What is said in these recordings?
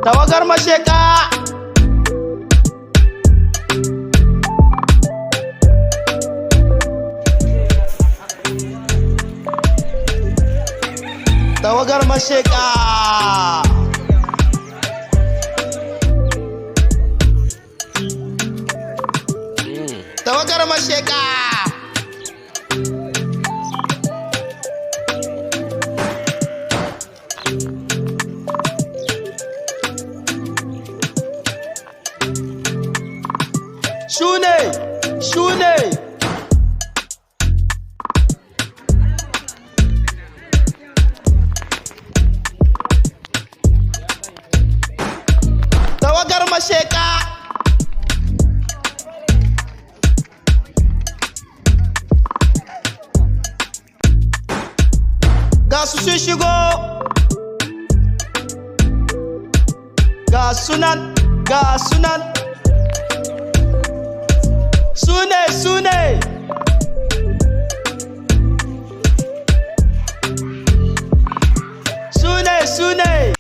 Tawagar masheka. Tawagar masheka. Tawagar masheka. Shune, shune. Tawagar masheka. Ga su sun shigo. Ga sunan, ga sunan. Sune, sune. Sune, sune.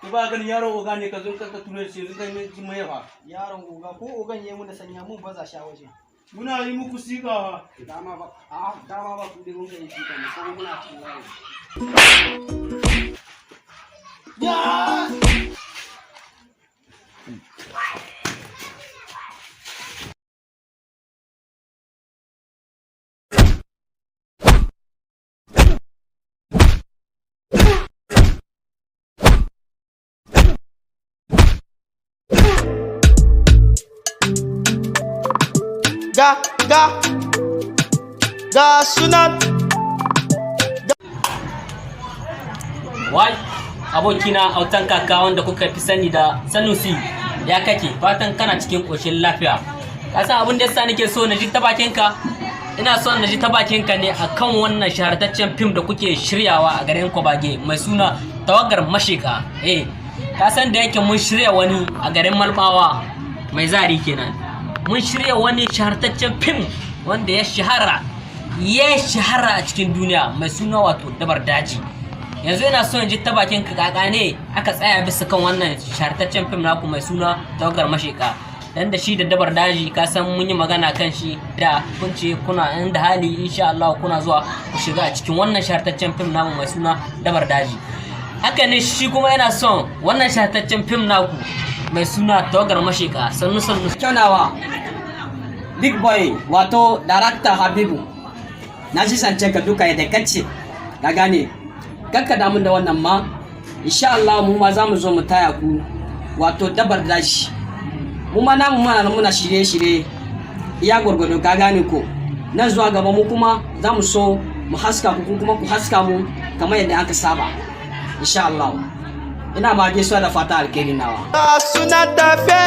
Ku ba ganin yaron oga ne ka zo ka ture shi yanzu kai mai mai fa. Yaron oga ko ogan yayi mun da sanya mun baza shi a waje. Muna yi muku sika. Dama ba a dama ba ku dai mun kai shi kan ko muna cikin layi. Ya! Ga, ga, ga sunan. Wai, abokina autan kaka wanda kuka fi sani da Sanusi, ya kake? Fatan kana cikin ƙoshin lafiya. Ka san abin da yasa nake so na ji ta bakinka? Ina son na ji ta bakinka ne akan wannan shahararren fim da kuke shiryawa a garin Kwabage mai suna Tawagar Masheka. Eh, ka san da yake mun shirya wani a garin Malbawa mai zari kenan. Mun shirya wani shahararren fim wanda ya shahara a cikin duniya mai suna wato Dabar Daji. Yanzu ina son ji ta bakin ka, kaka ne aka tsaya bisa kan wannan shahararren fim naku mai suna Tawagar Masheka? Dan da shi da Dabar Daji, ka san mun yi magana kan shi da kun ce kuna inda hali, insha Allah kuna zuwa ku shiga a cikin wannan shahararren fim namu mai suna Dabar Daji. Haka ne, shi kuma ina son wannan shahararren fim naku mai suna Tawagar Masheka. Sannu sannu. Kyonawa big boy, wato Darakta Habibu, na ji zance ka duka yadda kace, ka gane, kakka damun da wannan ma. Insha Allah mu ma za mu zo mu taya ku, wato Dabar Dashi. Mu ma namu muna nan muna shirye-shirye iya gwargwado, ka gane ko. Nan zuwa gaba mu kuma za mu so mu haska ku, ku kuma ku haska mu kamar yadda aka saba, insha Allah. Ina ma gaisuwa da fata alkhairi nawa. Ga sunan tafe.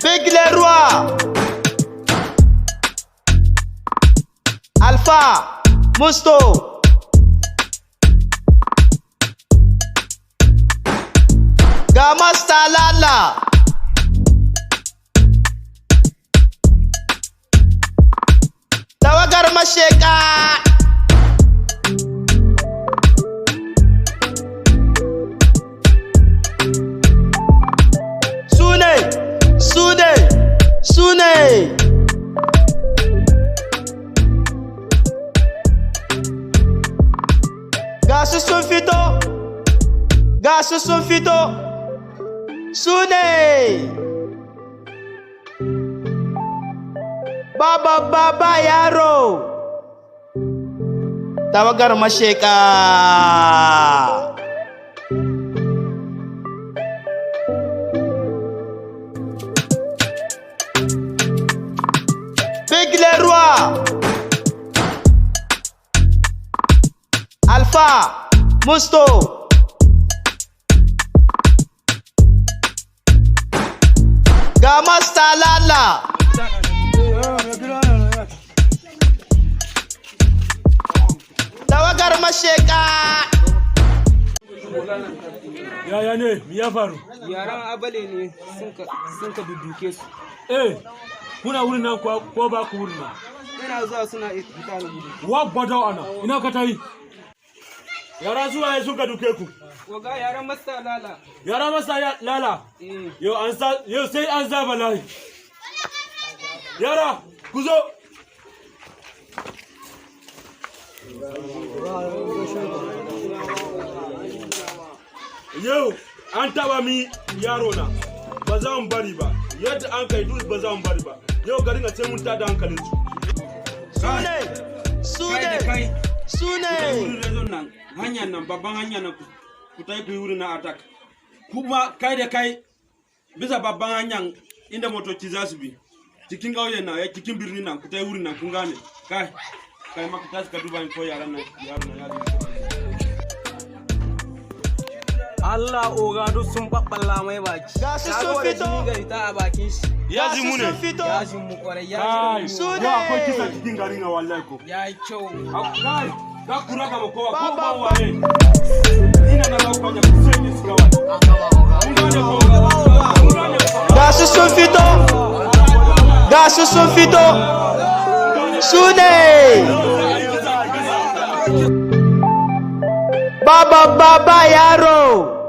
Big Leroy. Alpha, Musto. Ga Master Lala. Tawagar masheka. Sune, sune, sune. Ga su sun fito, ga su sun fito, sune. Baba baba yaro. Tawagar masheka. Big Leroy. Alfa, Musto. Ga Masta Lala. Tawagar masheka. Yaya ne, me ya faru? Yaran abale ne sun ka dudduke su. Eh, kuna wurin nan ko ba ku wurin nan? Ina zuwa suna fita da gudu. Wa gwada ana, ina ka tayi? Yara zuwa suka duke ku. Oga, yaran Masta Lala. Yara masa ya lala. Eh. Yau an sa, yau sai an sa bala'i. Yara, ku zo. Yau an taba mi yaro na. Ba za mu bari ba. Yadda an kai duk ba za mu bari ba. Yau garin a sai mun tada hankalin su. Sune, sune, Kai sune. wurin rezon nan, hanyar nan, babban hanyar nan, ku tai ku yi wurin na attack. Kuma kai da kai bisa babban hanyar inda motoci za su bi. Cikin ƙauyen nan, cikin birnin nan, ku tai wurin nan, kun gane. Kai, kai maka tashi ka duba ni ko yaran nan, yaron nan ya bi. Allah, oga, duk sun babballa mai baki. Ga su Ka sun ga wanda fito. jini gari ta a bakin shi. Ya Ga ji su mu ne. sun fito. Ya ji mu kwarai, ya Kai, ji mu. Su yau akwai ne. kisa cikin garin na wallahi ko. Ya yi kyau. Kai, ka kura gaba kowa ko Ba, ba ba, waye. Ina na ba kwanya ku sai ni suka wai. Kun gane ko? Kun gane ko? Ga su sun fito. Ga su sun fito. Su ne. Baba, baba yaro.